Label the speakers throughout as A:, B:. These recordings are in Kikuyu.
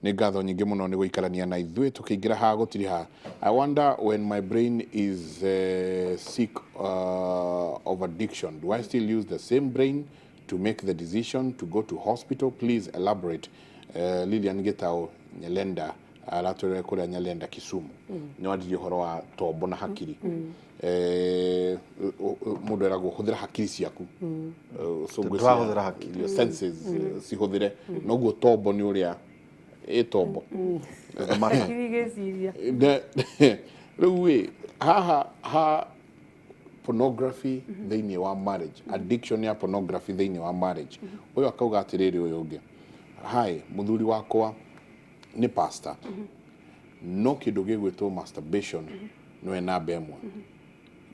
A: Nĩ ngatho nyingĩ mũno nĩ gũikarania na ithuĩ tũkĩingĩra ha gũtiriha. I wonder when my brain is sick of addiction, do I still use the same brain to make the decision to go to hospital? Please elaborate. Lilian Gitau Nyalenda aratwĩrire kũrĩa Nyalenda Kisumu. Nĩ wandirie ũhoro wa tombo na hakiri. Mũndũ eragwo hũthĩra hakiri ciaku. Ũcũngũ cia-
B: Ndũrahũthĩra hakiri.
A: Your senses cihũthĩre. Noguo tombo nĩ ũrĩa ĩ tombo.
C: Hakiri gĩciria.
A: Rĩu ĩ haha ha pornography thĩinĩ wa marriage, addiction ya pornography thĩinĩ wa marriage. Ũyũ akauga atĩrĩrĩ, ũyũ ũngĩ, hi, mũthuri wakwa nĩ pastor, no kĩndũ gĩgwĩtwo masturbation nĩwe namba ĩmwe.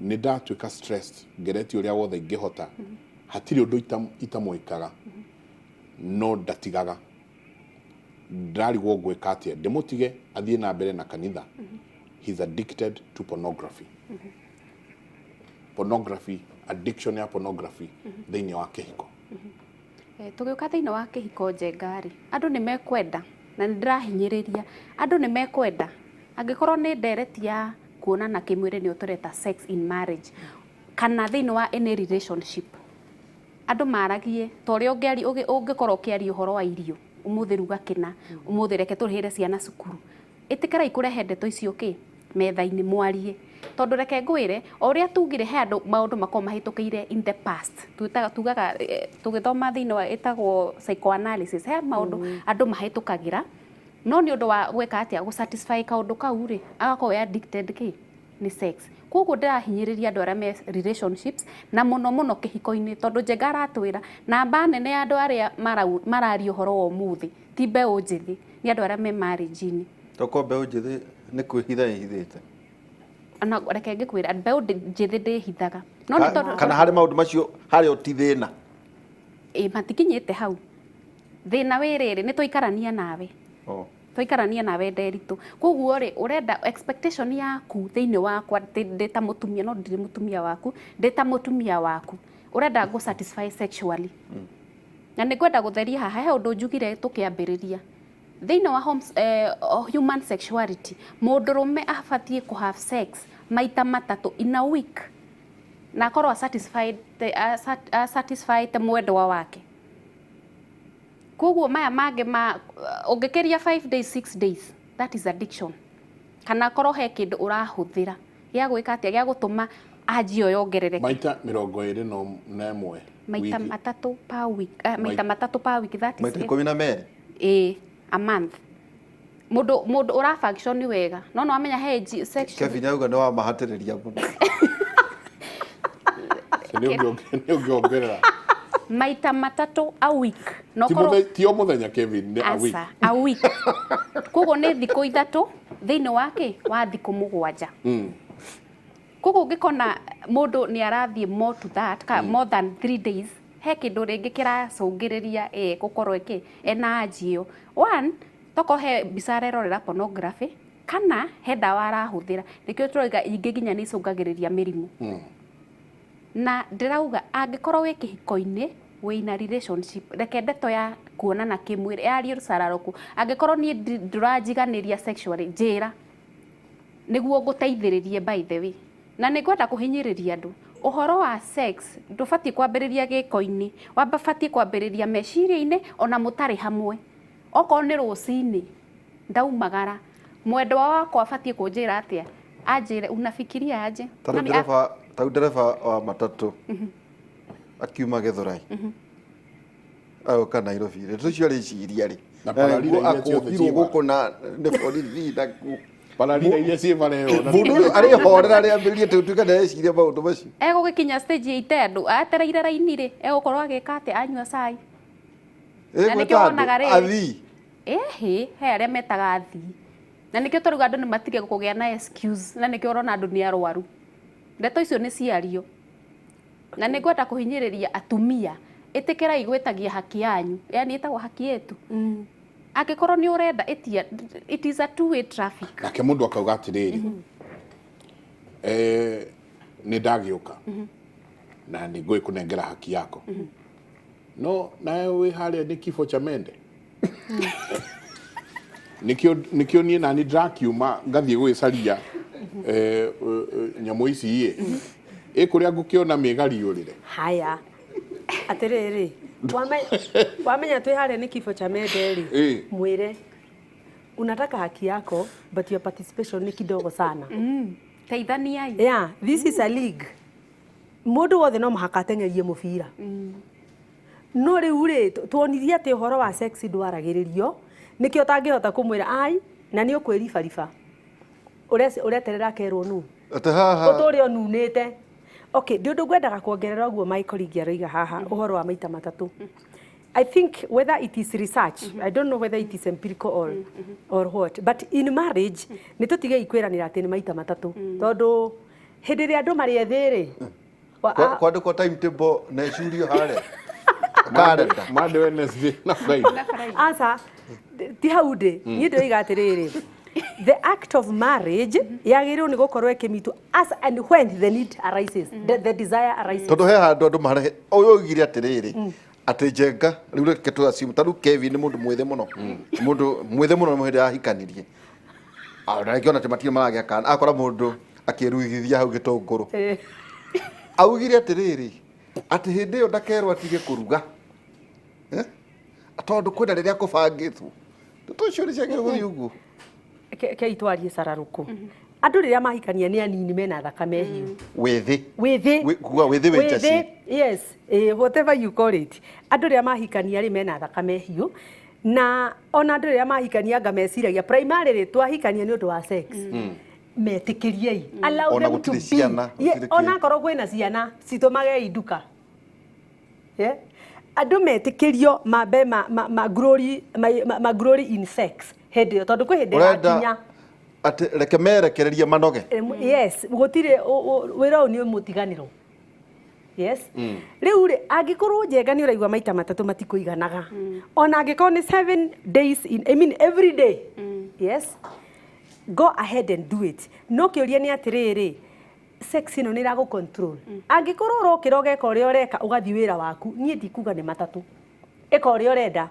A: Nĩ ndatuĩka stressed, ngeretie ũrĩa wothe ingĩhota, hatirĩ ũndũ itamwĩkaga, no ndatigaga. Ndĩrarigwo ngwĩka atĩa, ndĩmũtige athiĩ na mbere na kanitha? He's addicted to pornography. Pornography, addiction ya pornography thĩinĩ wa kĩhiko.
D: Tũgĩũka thĩinĩ wa kĩhiko njenga rĩ, andũ nĩ mekwenda, na nĩ ndĩrahinyĩrĩria, andũ nĩ mekwenda angĩkorwo nĩ ndereti ya kuonana kĩmwĩrĩ, nĩyo tũreta sex in marriage kana thĩinĩ wa any relationship, andũ maragie ta ũrĩa ũngĩkorwo ũkĩaria ũhoro wa irio, ũmũthĩ ruga kĩna, ũmũthĩ reke tũrĩhĩre ciana cukuru. Ĩtĩkĩrai kũrehe ndeto icio kĩ metha-inĩ mwarie, tondũ reke ngwĩre, o ũrĩa tugire, he andũ maũndũ makoragwo mahĩtũkĩire in the past. Twĩtaga, tugaga, tũgĩthoma thĩinĩ wa ĩtagwo psychoanalysis, he maũndũ andũ mahĩtũkagĩra, no nĩ ũndũ wa gwĩka atĩa, gũ satisfy kaũndũ kau rĩ, agakorwo e addicted kĩ nĩ sex. Koguo ndĩrahinyĩrĩria andũ arĩa me relationships na mũno mũno kĩhiko-inĩ, tondũ Njenga aratwĩra namba nene ya andũ arĩa mararia ũhoro wa ũmũthĩ ti mbeũ njĩthĩ, nĩ andũ arĩa me marriage-inĩ.
B: Tokorwo mbeũ njĩthĩ nĩ kwĩhitha ĩhithĩte.
D: Ona reke ngĩkwĩra, mbeũ njĩthĩ ndĩhithaga, no nĩ tondũ
B: Kana harĩ maũndũ macio harĩ o ti thĩna.
D: Ĩ matikinyĩte hau. Thĩna wĩ rĩrĩ, nĩ twaikarania nawe. Twaikarania nawe Nderitũ, koguo rĩ, ũrenda expectation yaku thĩinĩ wakwa ndĩ ta mũtumia, no ndirĩ mũtumia waku, ndĩ ta mũtumia waku, ũrenda ngũ satisfy sexually. Na nĩ ngwenda gũtheria haha, he ũndũ njugire tũkĩambĩrĩria. Thĩinĩ wa human sexuality, mũndũrũme abatiĩ kũ have sex maita 3 in a week na akorwo satisfied mwendwa wake. Koguo maya mangĩ ma ũngĩkĩria 5 days, 6 days, that is addiction. Kana akorwo he kĩndũ ũrahũthĩra gĩa gwĩka atĩa, gĩa gũtũma anji ĩyo yongerereke.
A: Maita 21.
D: Maita
A: wiki.
D: 3 per week, maita 3 per week, that is
B: Maita 12.
D: Ĩĩ, a month. Mũndũ ũra function wega, no nĩ wamenya he section.
B: Kevin auga nĩ wamahatĩrĩria mũno.
A: Nĩ ũngĩongerera.
D: Maita 3 a week. No
A: Ti
D: korwo
A: ti o mũthenya, Kevin, nĩ a week.
D: Aca, a week. Koguo nĩ thikũ 3 thĩinĩ wa kĩ? Wa thikũ 7. Koguo ũngĩkona mũndũ nĩ arathiĩ more to that, ka more than 3 days, he kĩndũ rĩngĩ kĩracũngĩrĩria gũkorwo ĩkĩ ena anji ĩyo. One, tokorwo he mbica arerorera pornography, kana he ndawa arahũthĩra. Nĩkĩo tũrauga ingĩ nginya nĩ icũngagĩrĩria mĩrimũ. Na ndĩrauga angĩkorwo wĩ kĩhiko-inĩ, wĩna relationship, reke ndeto ya kuonana kĩmwĩrĩ yarie rũcararũku. Angĩkorwo niĩ ndũranjiganĩria sexually, njĩra nĩguo ngũteithĩrĩrie. By the way, na nĩ ngwenda kũhinyĩrĩria andũ, ũhoro wa sex ndũbatiĩ kwambĩrĩria gĩko-inĩ, wabatiĩ kwambĩrĩria meciria-inĩ ona mũtarĩ hamwe. Okorwo nĩ rũcinĩ ndaumagara, mwendwa wakwa abatiĩ kũnjĩra atĩa? Anjĩre, "Unafikiria aje?"
B: Ta rĩu ndereba, ta rĩu ndereba wa matatũ akiuma Gĩthũrai agoka Nairobi rĩ, tũcio arĩciria rĩ
A: Na paralila iria ciothe
B: akuohirwo
A: ciĩ
B: gũkũ na nĩ borithi na kũ.
A: Paralila iria ciĩ bara ĩyo na
B: Mũndũ ũyũ arĩhorera arĩambĩrĩrie tũtuĩka nĩareciria maũndũ macio.
D: Egũgĩkinya stage ya ite andũ atereire raini rĩ, egũkorwo agĩka atĩa anyua cai? Na nĩkĩo
B: Ĩgwĩta andũ
D: wonaga rĩrĩ.
B: Athii.
D: Ĩhĩ, he arĩa metaga athii, na nĩkĩo tũrauga andũ nĩ matige kũgĩa na excuse, na nĩkĩo ũrona andũ nĩ arwaru. Ndeto icio nĩ ciario, na nĩ ngwenda kũhinyĩrĩria atumia, ĩtĩkĩrai gwĩtagia haki yanyu, yani ĩtagwo haki yetu. Angĩkorwo nĩ ũrenda ĩtia, it is a two way traffic.
A: Nake mũndũ akauga atĩrĩrĩ, nĩ ndagĩũka na nĩ ngũgĩkũnengera haki yako, no nawe wĩ harĩa nĩ kifo cha mende. Nĩkĩo nĩkĩo niĩ nani ndĩrakiuma ngathiĩ gwĩcaria nyamũ ici ĩ ĩ kũrĩa ngũkĩona mĩgariũrĩre.
C: Haya, atĩrĩrĩ, wamenya twĩ harĩa nĩ kifo cha mende rĩ, mwĩre unataka haki yako but your participation ni kidogo sana.
D: Teithaniai.
C: Yeah, this is a league. Mũndũ wothe no mũhaka ateng'erie mũbira. No rĩu rĩ, tuonirie atĩ ũhoro wa sex ndwaragĩrĩrio, nĩkĩo ũtangĩhota kũmwĩra ai na nĩ ũkwĩribariba. Ũreterera akerwo nũ?
B: Atĩ haha
C: Ũtũre ũnunĩte. Okay, ndĩ ũndũ ngwendaga kuongerera ũguo my colleague aroiga haha ũhoro wa maita matatũ. I think whether it is research, I don't know whether it is empirical or what, but in marriage, nĩ tũtigei kwĩranĩra atĩ nĩ maita matatũ. Tondũ hĩndĩ ĩrĩa andũ marĩ ethĩ rĩ,
B: Kwandĩkwo timetable na ĩcurio harĩa karenda.
A: Monday, Wednesday na Friday.
C: Aca, ti hau ndĩ. Niĩ ndĩroiga atĩrĩrĩ, the act of marriage yagĩrĩirwo nĩ gũkorwo ĩkĩmitwo as and when the need arises, the desire arises.
B: Tondũ he handũ andũ marehe ũyũ oigire atĩrĩrĩ, atĩ Njenga rĩu reke tũ assume ta rĩu Kevin nĩ mũndũ mwĩthĩ mũno, mũndũ mwĩthĩ mũno hĩndĩ ahikanirie. Na rĩngĩ ona atĩ matirĩ maragĩa kana akora mũndũ akĩrugithia hau gĩtũngũrũ. Augire atĩrĩrĩ, atĩ hĩndĩ ĩyo ndakerwo atige kũruga. Tondũ kwĩna rĩrĩa kũbangĩtwo. Ndeto icio nĩ ciagĩrĩirwo gũthiĩ ũguo.
C: Kei twarie cararũkũ. Andũ rĩrĩa mahikania nĩ anini mena thakame hiũ.
B: Wĩthĩ.
C: Wĩthĩ.
B: Kuga wĩthĩ wĩ njacĩ.
C: Yes, whatever you call it. Andũ rĩrĩa mahikania rĩ mena thakame hiũ. Na ona andũ rĩrĩa mahikania anga meciragia primarily twahikania nĩ ũndũ wa sex. Metĩkĩriei. Allow
B: Ona
C: them to
B: gũtirĩ
C: be.
B: ciana, gũtirĩ kĩ.
C: Ona akorwo kwĩna ciana, citũmagei nduka. Yeah? Andũ metĩkĩrio mambe ma glory, ma glory in sex hĩndĩ ĩyo, tondũ kwĩ hĩndĩ
B: Ũrenda
C: ĩgakinya.
B: atĩ reke merekererie manoge.
C: Yes, gũtirĩ wĩra ũyũ nĩ mũtiganĩro. Yes. Rĩu rĩ, angĩkorwo Njenga nĩ ũraigua maita matatũ matikũiganaga. Ona angĩkorwo nĩ 7 days in, I mean every day. Yes. Go ahead and do it. No kĩũria nĩ atĩrĩrĩ, sex ĩno nĩ ĩragũ control. Angĩkorwo ũrokĩra ũgeka ũrĩa ũreka ũgathiĩ wĩra waku, niĩ ndikuga nĩ matatũ. Ĩka ũrĩa ũrenda.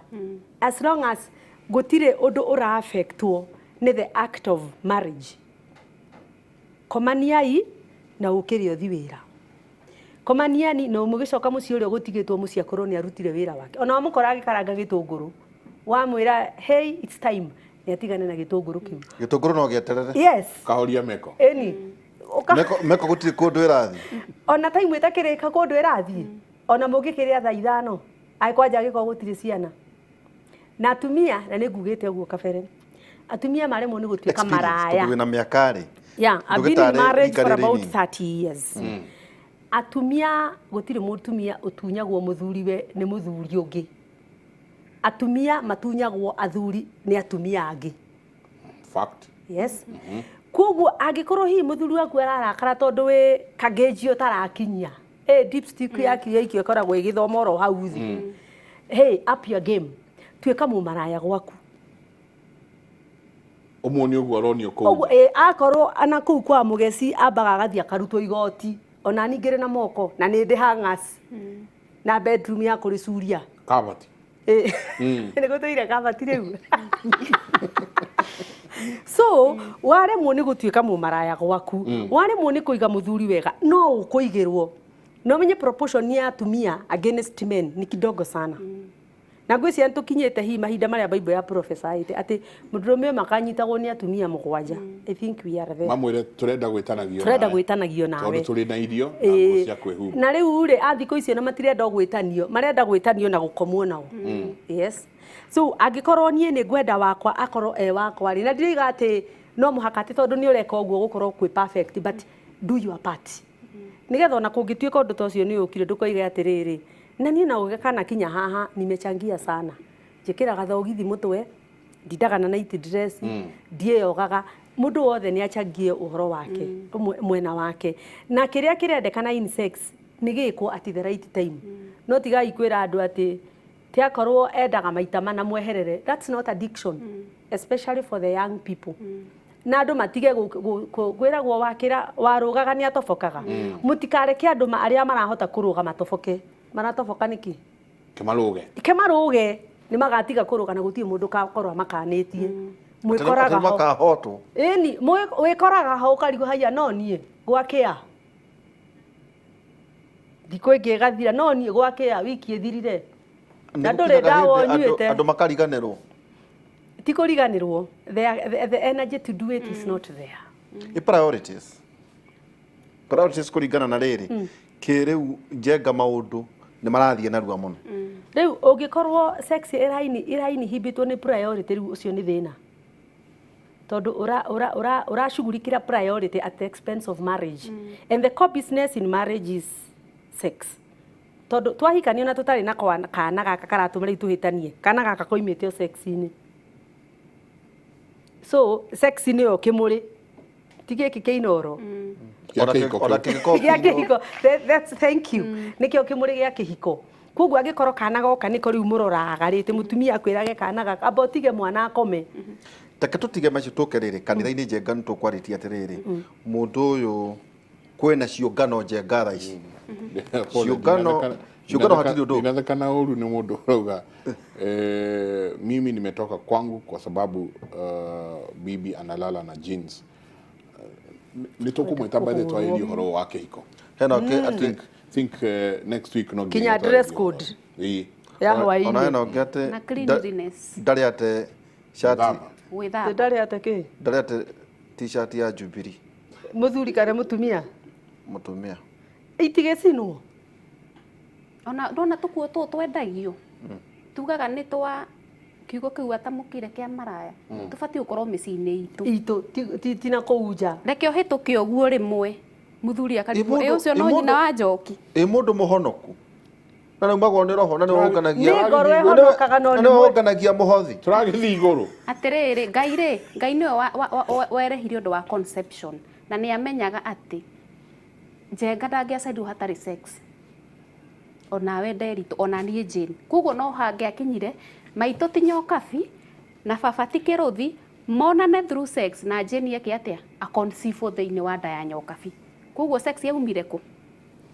C: As long as gũtirĩ ũndũ ũra affectwo nĩ the act of marriage. Komaniai na ũkĩre ũthiĩ wĩra. Komaniani na mũgĩcoka mũciĩ ũrĩa ũgũtigĩtwo mũciĩ akorwo nĩ arutire wĩra wake. Ona wamũkora agĩkaranga gĩtũngũrũ, wamwĩra hey it's time, nĩ atigane na gĩtũngũrũ kĩu.
B: Gĩtũngũrũ no gĩeterere.
C: Yes.
A: Kahoria meko.
C: Ĩni.
B: Meko gũtirĩ kũndũ ĩrathiĩ.
C: Ona time ĩtakĩrĩka kũndũ ĩrathiĩ. Ona mũngĩkĩrĩa thaa ithano, kwanja angĩkorwo gũtirĩ ciana. Na atumia, na nĩ ngugĩte ũguo kabere, atumia maremwo nĩ gũtuĩka
B: Experience,
C: maraya.
B: tondũ wĩna mĩaka rĩ.
C: Yeah, I've been in
B: Ndũgĩtarĩ
C: marriage for
B: rika
C: about
B: rĩrĩ.
C: 30 years. Atumia, gũtirĩ mũtumia ũtunyagwo mũthuriwe nĩ mũthuri ũngĩ. Atumia matunyagwo athuri nĩ atumia angĩ.
A: Fact.
C: Yes. Koguo angĩkorwo hihi mũthuri waku ararakara tondũ wĩ kangĩnji ũtarakinyia, dipstick yaku yaikio ĩkoragwo ĩgĩthoma oro hau thĩ. Hey, up your game. Tuĩka mũmaraya gwaku.
A: Ũmuonie ũguo aronio kũu.
C: Ũguo, akorwo ana kũu kwa mũgeci ambaga agathiĩ akarutwo igoti. Ona niĩ ngĩrĩ na moko na nĩ ndĩ hangers. Na bedroom ya kũrĩcuria.
A: Kabati.
C: Nĩ gũtũire kabati rĩu. So, waremwo nĩ gũtuĩka mũmaraya gwaku, waremwo nĩ kũiga mũthuri wega, no ũkũigĩrwo. No menye proportion ya atumia against men ni kidogo sana. Na ngwĩciria nĩ tũkinyĩte hihi mahinda marĩa Bible ya prophesied atĩ mũndũrũme ũmwe akanyitagwo nĩ atumia mũgwanja. I think we are there.
A: Mamwĩre tũrenda gwĩtanagio
C: Tũrenda
A: nawe.
C: gwĩtanagio nawe.
A: Tondũ tũrĩ na irio na nguo cia kwĩhumba.
C: Na rĩu rĩ, a thikũ icio na matirenda gwĩtanio, marenda gwĩtanio na gũkomwo nao. Yes. So angĩkorwo niĩ nĩ ngwenda wakwa akorwo e wakwa rĩ, na ndiroiga atĩ no mũhaka atĩ tondũ nĩ ũreka ũguo gũkorwo kwĩ perfect, but do your part. Nĩgetha ona kũngĩtuĩka ũndũ ta ũcio nĩ ũkire ndũkoige atĩrĩrĩ, na niĩ na ũgĩka kinya haha nimechangia sana. Njĩkĩraga thogithi mũtwe, ndindaga na night dress, ndiĩyogaga. Mũndũ wothe nĩ achangie ũhoro wake, mwena wake. Na kĩrĩa kĩrendekana in sex nĩ gĩkwo at the right time. No tigai kwĩra andũ atĩ ti akorwo endaga maita mana mweherere. That's not addiction, especially for the young people. Na andũ matige kwĩragwo wakĩra warũgaga nĩ atobokaga. Mũtikareke andũ arĩa marahota kũrũga matoboke. Maratoboka nĩkĩ?
A: Kĩmarũge.
C: Kĩmarũge nĩ magatiga kũrũga na gũtirĩ mũndũ ũgakorwo amakanĩtie. Mwĩkoraga ho.
B: Makahotwo.
C: Ĩni, wĩkoraga ho ũkarigwo haiya no niĩ gwakĩa. Thikũ ĩngĩ ĩgathira no niĩ gwakĩa wiki ĩthirire. Na ndũrĩ ndawa ũnyuĩte.
B: Andũ makariganĩrwo.
C: Ti kũriganĩrwo. The energy to do it is not there.
B: I priorities. Priorities kũringana na rĩrĩ. Kĩrĩu njenga maũndũ nĩ marathiĩ narua mũno.
C: Rĩu ũngĩkorwo sex ĩraini ĩrainhibitwo nĩ priority rĩu ũcio nĩ thĩna. Tondũ ũracugurikĩra priority at the expense of marriage. And the core business in marriage is sex. Tondũ twahikanio na tũtarĩ na kana gaka karatũma rĩu tũhĩtanie. Kana gaka koimĩte o sex-inĩ. So sex nĩyo kĩmũrĩ. Ti gĩkĩ kĩa Inooro.
A: Gĩa kĩhiko
B: Ona
A: kĩu.
B: kĩngĩkorwo
C: Gĩa kĩhiko. That's thank you. Nĩkĩo kĩmũrĩ gĩa kĩhiko. Koguo angĩkorwo kana goka nĩko rĩu mũroraga rĩ, atĩ mũtumia akwĩrage kana gaka amba ũtige mwana akome.
B: Reke tũtige macio tũke rĩrĩ kanitha-inĩ njenga nĩ tũkwarĩtie atĩrĩrĩ mũndũ ũyũ kwĩna ciũngano njenga thaa ici. Ciũngano ciũngano hatirĩ ũndũ.
A: Inatheka na ũru nĩ mũndũ ũrauga mimi nimetoka kwangu kwa sababu bibi analala na jeans. Nĩ tũkũmwĩta by the twarĩrie ũhoro wa kĩhiko.
B: Hena ũngĩ atĩ
A: Think next week no
C: Kinya dress code.
A: Ĩĩ.
C: Ya
B: ona
C: hwaĩ-inĩ.
B: hena ũngĩ atĩ
D: Na cleanliness.
B: ndarĩ ate shati
A: Thama.
D: Gwĩthamba.
C: Ndarĩ ate kĩ?
B: ndarĩ ate t-shirt ya Jubilee.
C: Mũthuri kana mũtumia?
B: Mũtumia.
C: Itigĩcinwo.
D: Ona ndona tũkuo tũũ twendagio. Tugaga nĩ twa kiugo kĩu atamũkire kĩa maraya. Tũbatiĩ gũkorwo mĩciĩ-inĩ itũ.
C: Itũ ti na kũu nja.
D: Reke ũhĩtũke ũguo rĩmwe. Mũthuri akarigwo,
B: Ĩ
D: ĩ ũcio no nyina wa njoki.
B: Ĩ mũndũ mũhonoku. Na nĩ umagwo nĩ roho na nĩ wonganagia.
C: Nĩ ngoro ĩhonokaga no
B: Na
C: nĩ
B: nĩ wonganagia mũhothi.
A: Tũragĩthiĩ igũrũ.
D: Atĩrĩrĩ, Ngai rĩ, Ngai nĩwe werehire ũndũ wa conception na nĩ amenyaga atĩ njenga ndangĩaciarirwo hatarĩ sex. Onawe Nderitũ, ona niĩ Jane. Koguo no hangĩakinyire maitũ ti nyokabi na baba ti kĩrũthi monane through sex na Jane eke atĩa? A conceive thĩinĩ wa nda ya nyokabi. Koguo sex yaumire kũ?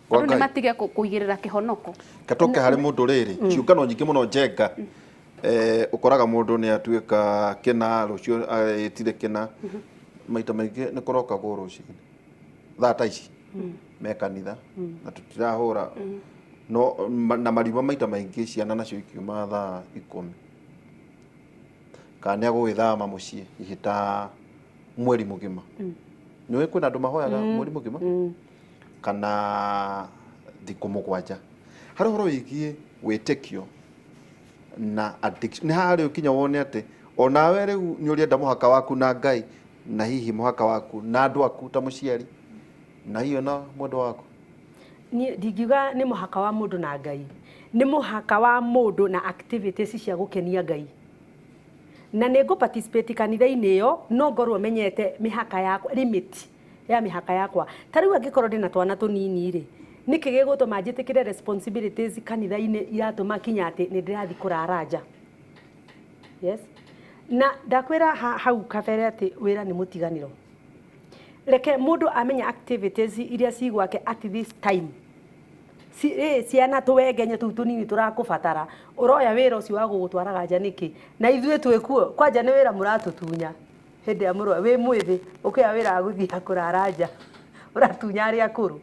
B: Kwa
D: Andũ nĩ
B: Ngai.
D: matige kũigĩrĩra kĩhonoko.
B: Gatoke harĩ mũndũ rĩrĩ ciũngano nyingĩ mũno njenga ũkoraga mũndũ nĩ atuĩka kĩna rũciũ ĩtire kĩna maita maingĩ nĩ kũrokagwo rũcinĩ thaa ta ici me kanitha na tũtirahũra no na mariuma maita maingĩ ciana nacio ikiuma thaa 10 kana nĩ agũgĩthama mũciĩ ihita mweri mũgima nĩũĩ kwĩna andũ mahoyaga mweri mũgima kana thikũ 7 harĩ ũhoro wĩgiĩ wĩtĩkio na addiction nĩ harĩ ũkinya wone atĩ onawe rĩu nĩ ũrĩenda mũhaka waku na Ngai na hihi mũhaka waku na andũ aku ta mũciari na hihi ona mwendwa waku.
C: Niĩ ndingiuga nĩ mũhaka wa mũndũ na Ngai, nĩ mũhaka wa mũndũ na activities cia gũkenia Ngai. Na nĩ ngũ participate kanitha-inĩ ĩyo no ngorwo menyete mĩhaka yakwa, limit ya mĩhaka yakwa. Ta rĩu angĩkorwo ndĩna twana tũnini rĩ, nĩkĩ gĩgũtũma njĩtĩkĩre responsibilities kanitha-inĩ iratũma kinya atĩ nĩ ndĩrathiĩ kũrara nja? Yes. Na ndakwĩra hau kabere atĩ wĩra nĩ mũtiganĩro. Reke mũndũ amenye activities iria ci gwake at this time. Ciana tũwengenye tũu tũnini tũrakũbatara, ũroya wĩra ũcio wa gũgũtwaraga nja nĩkĩ? Na ithuĩ twĩkuo, kwanja nĩ wĩra mũratũtunya hĩndĩ ĩrĩa mũroya, wĩ mwĩthĩ, ũkĩoya wĩra wa gũthiĩ kũrara nja, ũratunya arĩa akũrũ.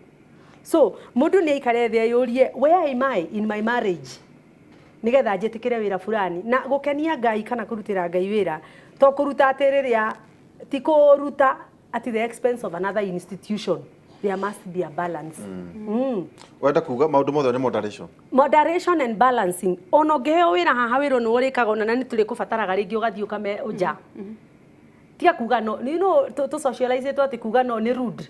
C: So, mũndũ nĩ aikare thĩ eyũrie, where am I in my marriage? Nĩgetha njĩtĩkĩre wĩra fulani. Na gũkenia Ngai kana kũrutĩra Ngai wĩra, to kũruta atĩ rĩrĩa, ti kũruta at the expense of another institution. There must be a balance.
B: Wenda kuga maũndũ mothe nĩ moderation.
C: Moderation and balancing. Ona ũngĩheo wĩra haha wĩrwo nĩ ũrĩkaga ona na nĩ tũrĩkũbataraga rĩngĩ ũgathiĩ ũkame nja. Tiga kuga no, you know, tũ socialize atĩ kuga no nĩ rude.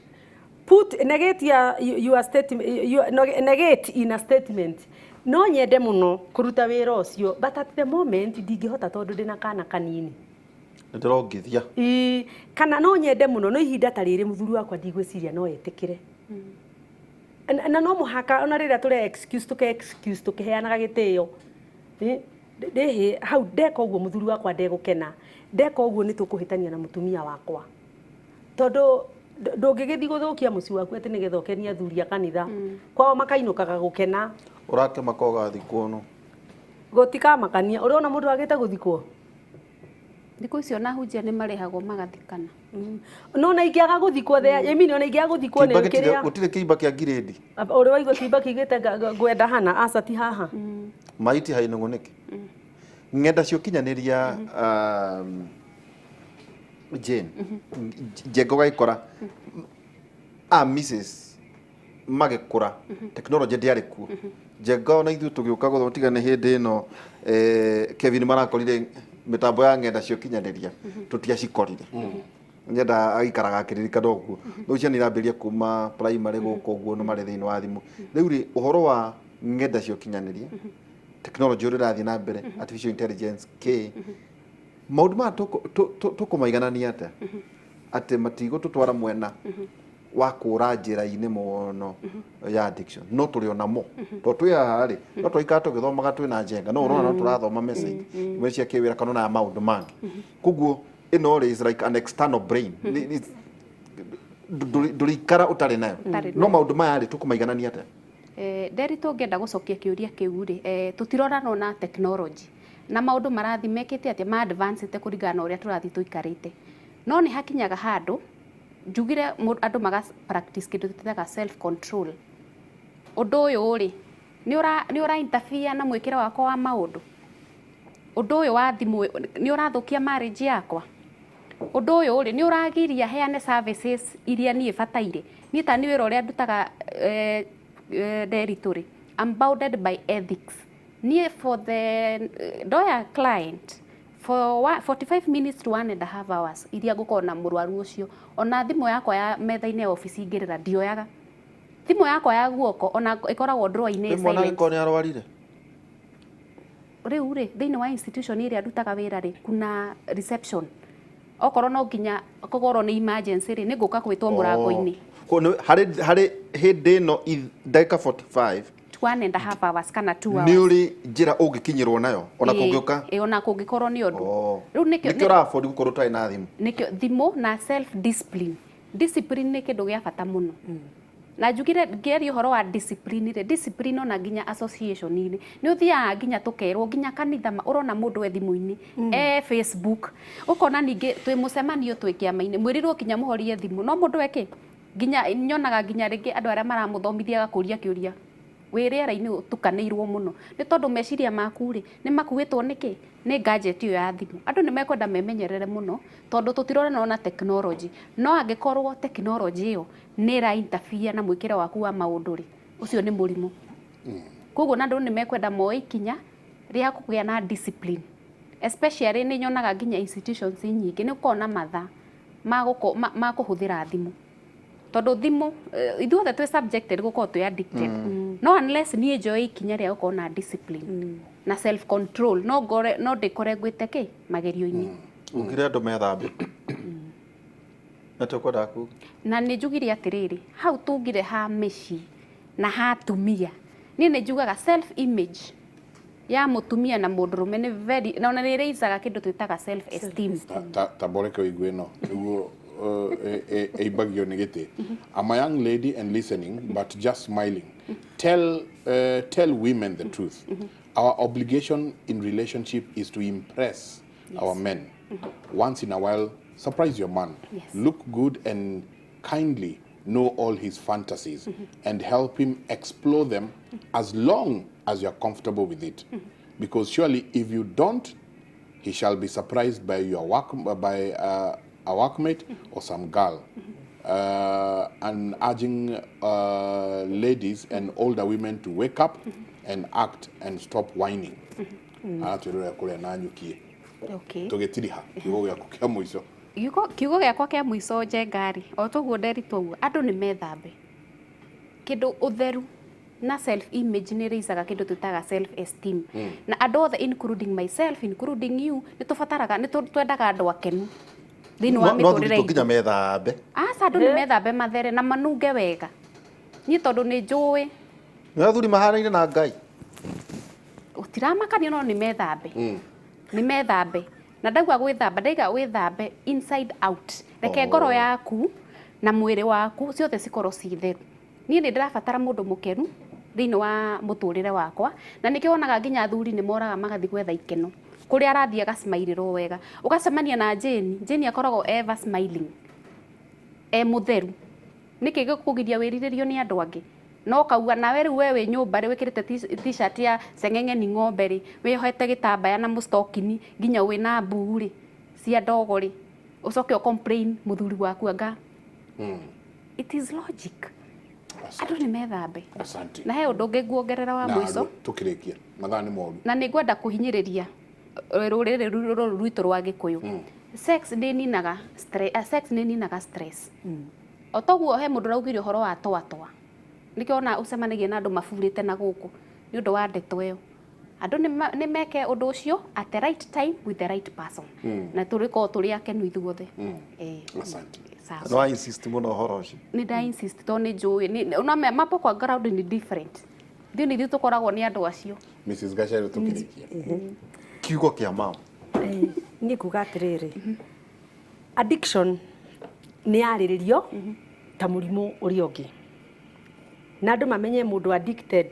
C: Put negate your statement, your, no, negate in a statement. No nyende mũno kũruta wĩra ũcio, but at the moment ndingĩhota tondũ ndĩna kana kanini.
B: Nĩndĩrongithia.
C: Ii, kana no nyende mũno no ihinda ta rĩrĩ mũthuri wakwa ndigwĩciria no etĩkĩre. Na no mũhaka ona rĩrĩa tũre excuse tũke excuse tũkĩheanaga gĩtĩo. Ndĩhĩ hau ndeka ũguo mũthuri wakwa ndegũkena. Ndeka ũguo nĩ tũkũhĩtania na mũtumia wakwa. Tondũ ndũngĩgĩthiĩ gũthũkia mũciĩ waku atĩ nĩgetha ũkenie athuri a kanitha. Kwao makainũkaga gũkena.
D: Thikũ icio na hunjia nĩ marĩhagwo magathikana.
C: No na ingĩaga gũthikwo the I mean, ona ingĩaga gũthikwo
B: Kĩimba
C: nĩ
B: gĩtirĩ
C: kĩrĩa
B: gũtirĩ kĩimba kĩa ngirĩndi.
C: Ũrĩ waigua kĩimba kĩigĩte ngwenda hana aca ti haha.
B: Maiti hainung'unĩki. Ng'enda cia ũkinyanĩria, Jane Njenga, ũgagĩkora a Mrs magĩkũra technology ndĩarĩ kuo. Njenga, ona ithuĩ tũgĩũka gũthoma, tiga nĩ hĩndĩ ĩno Kevin marakorire mĩtambo ya ng'enda cia ũkinyanĩria, tũtiacikorire. Nyenda agĩikaraga akĩririkana ũguo. Rĩu ciana irambĩrĩria kuma primary gũkũ ũguo nĩ marĩ thĩinĩ wa thimũ. Rĩu rĩ, ũhoro wa ng'enda cia ũkinyanĩria, technology ũrĩa ũrathiĩ na mbere, artificial intelligence, k maũndũ maya tũkũmaiganania atĩa atĩ matigũtũtwara mwena wa kũra njĩra-inĩ mũno ya addiction? No tũrĩ onamo tondũ twĩ haha rĩ, no twaikara tũgĩthomaga twĩna njenga, no ũrona no tũrathoma message imwe cia kĩwĩra kana ona ya maũndũ mangĩ. Koguo ĩno rĩ is like an external brain. Ndũrĩikara ũtarĩ nayo.
D: Ũtarĩ
B: No maũndũ maya rĩ, tũkũmaiganania atĩa?
D: Nderi, tũngĩenda gũcokia kĩũria kĩu rĩ, tũtiroranwo na technology na maũndũ marathiĩ mekĩte atĩa ma advance kũringana na ũrĩa tũrathiĩ tũikarĩte, no nĩ hakinyaga handũ njugire andũ maga practice kĩndũ twĩtaga self control. Ũndũ ũyũ rĩ, nĩ ũra interfere na mwĩkĩre wakwa wa maũndũ. Ũndũ ũyũ wa thimũ nĩ ũrathũkia marriage yakwa. Ũndũ ũyũ rĩ, nĩ ũragiria heane services iria niĩ bataire. Niĩ ta niĩ wĩra ũrĩa ndutaga, Nderitu rĩ, I'm bounded by ethics. Niĩ for the ndoya client for 45 minutes to 1.5 hours iria ngũkorwo na mũrwaru ũcio, ona thimũ yakwa ya metha-inĩ ya obici ingĩrĩra, ndioyaga thimũ yakwa ya guoko, ona ĩkoragwo drawer-inĩ
B: Rĩmwe ona
D: silent.
B: angĩkorwo nĩ arwarire.
D: Rĩu rĩ, thĩinĩ wa institution ĩrĩa ndutaga wĩra rĩ, kuna reception. Okorwo no nginya kũgorwo nĩ emergency rĩ, nĩ ngũka gwĩtwo mũrango-inĩ.
B: Koguo harĩ hĩndĩ ĩno ndagĩka 45
D: 1.5 hours kana 2 hours.
B: Nĩ ũrĩ njĩra ũngĩkinyĩrwo nayo ona kũngĩũka.
D: Ĩĩ, ona kũngĩkorwo nĩ ũndũ.
B: Rĩu
D: Rĩu nĩkĩo
B: nĩkĩo ũra afford gũkorwo ũtarĩ na thimũ.
D: Nĩkĩo thimũ na self discipline. Discipline nĩ kĩndũ gĩa bata mũno. Na njugire ngĩaria ũhoro wa discipline rĩ, discipline ona nginya association-inĩ nĩ ũthiaga nginya tũkerwo nginya kanitha ũrona mũndũ e thimũ-inĩ, e Facebook, ũkona ningĩ twĩ mũcemanio, twĩ kĩama-inĩ, mwĩrirwo nginya mũhorie thimũ, no mũndũ eke nginya nyonaga nginya rĩngĩ andũ arĩa maramũthomithia agakũria kĩũria wĩ rĩera-inĩ ũtukanĩirwo mũno, nĩ tondũ meciria maku rĩ, nĩ makuĩtwo nĩkĩ? Nĩ gadget ĩyo ya thimũ. Andũ nĩ mekwenda memenyerere mũno tondũ tũtirorana na technology, no angĩkorwo technology ĩyo nĩ ĩra interfere na mwĩkĩre waku wa maũndũ rĩ, ũcio nĩ mũrimũ. Koguo na andũ nĩ mekwenda moe ikinya rĩa kũgĩa na discipline. Especially nĩ nyonaga nginya institutions nyingĩ nĩ gũkoragwo na mathaa ma kũhũthĩra thimũ, tondũ thimũ ithuothe twĩ subjected gũkorwo twĩ addicted, no unless niĩ njoe ikinya rĩa gũkorwo na discipline na self control, no ngore no ndĩkore ngwĩte kĩ magerio-inĩ.
B: Ugire andũ methambe na tũkwendaga kuga.
D: Na nĩ njugire atĩrĩrĩ, hau tungire ha mĩciĩ na ha atumia, niĩ nĩ njugaga self image ya mũtumia na mũndũrũme nĩ very na ona nĩ ĩraisaga kĩndũ twĩtaga self esteem.
A: Ta boreke ũigue ĩno nĩguo ĩimbagio nĩ gĩtĩ. I'm a young lady and listening but just smiling. Tell women the truth. Our obligation in relationship is to impress our men. Once in a while, surprise your man. Look good and kindly know all his fantasies and help him explore them as long as you're comfortable with it, because surely if you don't, he shall be surprised by your work, by a workmate or some girl. And urging ladies and older women to wake up and act and stop whining. Aratwĩrĩra kũrĩa na nyukie. Tũgĩtiriha, kiugo gĩaku kĩa mũico.
D: Kiugo gĩakwa kĩa mũico, Njengari, o toguo nderitwo ũguo, andũ nĩ methambe. Kĩndũ ũtheru na self image nĩ ĩraisaga kĩndũ twĩtaga self esteem, na andũ othe, including myself, including you, nĩ tũbataraga, nĩ twendaga andũ akenu thĩinĩ wa
B: No athuri
D: mĩtũrĩre
B: to nginya
D: itũ.
B: Methambe.
D: Aca, andũ nĩ methambe, mathere na manunge wega. Niĩ tondũ nĩ njũĩ
B: Nĩ athuri mahanaine na Ngai.
D: Gũtiramakania, no nĩ methambe, nĩ methambe. Na ndauga gwĩthamba, ndaiga wĩthambe inside out. Reke ngoro yaku na mwĩrĩ waku ciothe cikorwo ci theru. Niĩ nĩ ndĩrabatara mũndũ mũkenu thĩinĩ wa mũtũrĩre wakwa, na nĩkĩo wonaga nginya athuri nĩ moraga magathiĩ gwetha ikeno. Kũrĩa arathiĩ agacmairĩrwo wega. Ũgacemania na Jane, Jane akoragwo ever smiling, e mũtheru. Nĩkĩ gĩkũgiria wĩrirĩrio nĩ andũ angĩ? No kauga nawe rĩu we wĩ nyũmba rĩ, wĩkĩrĩte t-shirt ya ceng'eng'eni ng'ombe rĩ, wĩyohete gĩtambaya na mũstokini nginya wĩna mbuu rĩ, cia ndogo rĩ, ũcoke ũ complain mũthuri waku anga. It is logic. Andũ nĩ methambe.
A: Asante.
D: Na he ũndũ ũngĩ nguongerera wa
A: Na
D: mũico.
A: Tukirikia mathaa nĩ moru.
D: Na nĩ ngwenda kũhinyĩrĩria rũrĩrĩ rũrũ rwitũ rwa Gĩkũyũ. Sex nĩ ninaga stress, sex nĩ ninaga stress. O toguo he mũndũ ũraugire ũhoro wa toa toa. Nĩkĩo ona ũcemanagia na andũ maburĩte na gũkũ nĩ ũndũ wa ndeto ĩyo. Andũ nĩ meke ũndũ ũcio at the right time with the right person. Na tũrĩkorwo tũrĩ akenu ithuothe.
A: Asante.
D: Sawa.
B: No I insist mũno ũhoro ũcio.
D: Nĩ nda insist tondũ nĩ njũĩ ona mapo kwa ground nĩ different. Ithuĩ nĩ ithuĩ tũkoragwo nĩ andũ acio.
A: Mrs. Gacere tukirikia.
B: Kiugo kĩa mama.
C: Niĩ nguga atĩrĩrĩ, addiction nĩ yarĩrĩrio ta mũrimũ ũrĩa ũngĩ, na andũ mamenye mũndũ addicted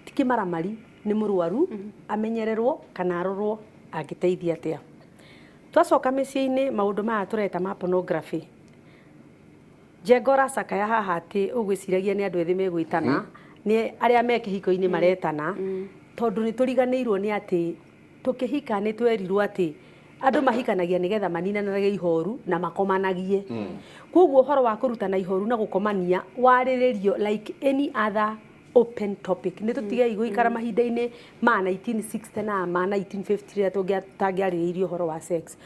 C: ti kĩmaramari, nĩ mũrwaru, amenyererwo kana arorwo angĩteithia atĩa. Twacoka mĩciĩ-inĩ, maũndũ maya tũreta ma pornography, Njenga ũracakaya haha atĩ ũgwĩciragia nĩ andũ ethĩ megwĩtana, nĩ arĩa me kĩhiko-inĩ maretana, tondũ nĩ tũriganĩirwo nĩ atĩ tũkĩhika nĩ twerirwo atĩ andũ mahikanagia nĩgetha maninanage ihoru na makomanagie. Koguo ũhoro wa kũrutana ihoru na gũkomania warĩrĩrio like any other open topic. Nĩ tũtigei gũikara mahinda-inĩ ma 1960 na ma 1950 rĩrĩa tũtangĩarĩrĩirie ũhoro wa sex.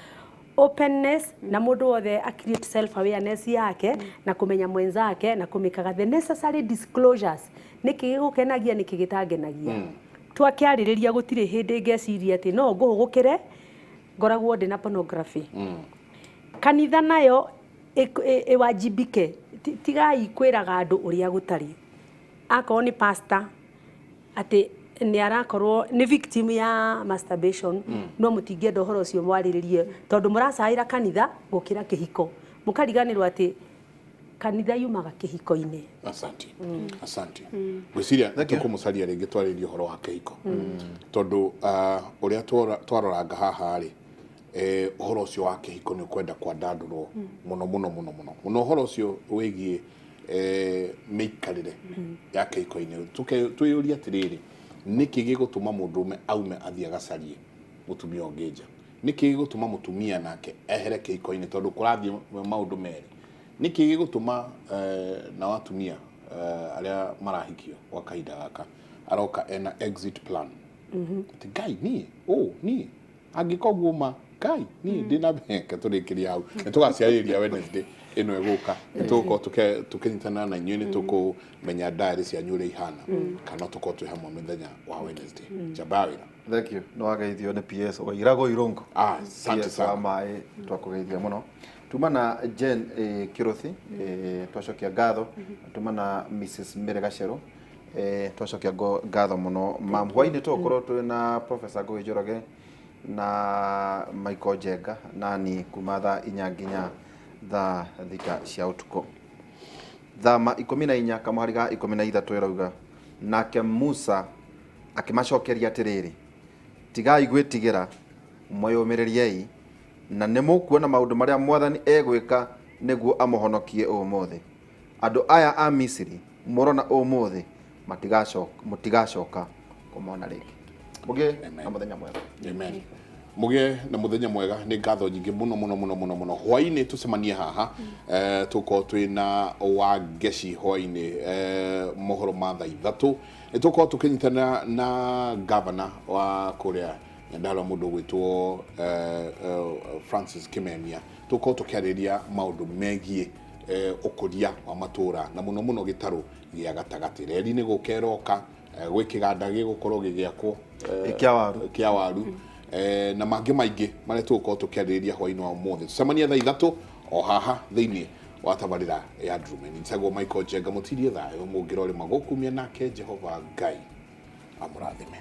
C: Openness na mũndũ wothe a create self awareness yake na kũmenya mwenzake na kũmĩkaga the necessary disclosures, nĩkĩ gĩgũkenagia, nĩkĩ gĩtangenagia. Twakĩarĩrĩria gũtirĩ hĩndĩ ngeciria atĩ no ngũhũgũkĩre ngoragwo ndĩ na pornography. Kanitha nayo ĩwajibike, tigai kwĩraga andũ ũrĩa gũtarĩ. Akorwo nĩ pastor atĩ nĩ arakorwo nĩ victim ya masturbation, no mũtingĩenda ũhoro ũcio mwarĩrĩrie tondũ mũracaĩra kanitha gũkĩra kĩhiko, mũkariganĩrwo atĩ kanitha yumaga kĩhiko-inĩ.
A: Asante. Asante. Ngwĩciria tũkũmũcaria rĩngĩ twarĩrie ũhoro wa kĩhiko, tondũ ũrĩa twaroranga haha rĩ, ũhoro ũcio wa kĩhiko nĩ ũkwenda kwandandũrwo mũno mũno mũno mũno mũno, ũhoro ũcio wĩgiĩ mĩikarĩre ya kĩhiko-inĩ. Twĩyũrie atĩrĩrĩ, nĩkĩ gĩgũtũma mũndũrũme aume athiĩ agacarie mũtumia ũngĩ nja? Nĩkĩ gĩgũtũma mũtumia nake ehere kĩhiko-inĩ tondũ kũrathiĩ maũndũ merĩ? Nĩkĩ gĩgũtũma nao atumia arĩa marahikio gwa kahinda gaka aroka ena exit plan, atĩ Ngai niĩ niĩ angĩkorwo guo ma Ngai niĩ ndĩna meke? Tũrĩkĩria hau, nĩ tũgaciarĩria Wednesday ĩno ĩgũka. Nĩ tũgũkorwo tũkĩnyitanĩra na inyuĩ, nĩ tũkũmenya diary cianyu ũrĩa ihana, kana no tũkorwo twĩ hamwe mũthenya wa Wednesday. Njamba ya wĩra.
B: Thank you. No wageithio nĩ PS wa Irago Irungu.
A: Asante
B: PS wa
A: sana.
B: Maĩ, twakũgeithia mũno. Tuma na Jen Kiruthi, twacokia ngatho. Tuma na Mrs. Mary Gacerũ, twacokia ngatho mũno. Mam, hwainĩ tũgũkorwo twĩ na Professor Ngũgĩ Njoroge na Michael Njenga nani kuma thaa 4 nginya thaa 6 cia ũtukũ. Thama 14 kamũhari ga 13 ĩrauga, nake Musa akĩmacokeria atĩrĩrĩ, tigai gwĩtigĩra, mwĩyũmĩrĩriei, na nĩ mũkuona maũndũ marĩa Mwathani egwĩka nĩguo amũhonokie ũmũthĩ. Andũ aya a Misiri mũrona ũmũthĩ mũtigacoka kũmona rĩngĩ. Mũgĩe na mũthenya mwega.
A: Amen. Mũgĩe na mũthenya mwega. Nĩ ngatho nyingĩ mũno mũno mũno mũno mũno. Hwainĩ tũcemanie haha, tũkorwo twĩ na Wangeci hwainĩ, mohoro ma thaa 3. Nĩ tũkorwo tũkĩnyitanĩra na gavana wa kũrĩa Nyandarua, mũndũ ũgwĩtwo Francis Kimemia. Tũkorwo tũkĩarĩrĩria maũndũ megiĩ ũkũria wa matũra na mũno mũno gĩtarũ gĩa gatagatĩ. Reri nĩ gũka ĩroka, gwĩ kĩganda gĩgũkorwo gĩgĩakwo
B: Kĩa waru.
A: Kĩa waru, na mangĩ maingĩ marĩa tũgũkorwo tũkĩarĩrĩria hwainĩ wa ũmũthĩ. Tũcemanie thaa 3 o haha thĩinĩ wa tabarĩra ya Ndurumeni. Njĩtagwo Michael Njenga, mũtirie thayũ mũngĩrorĩma gũkumia, nake Jehova Ngai amũrathime.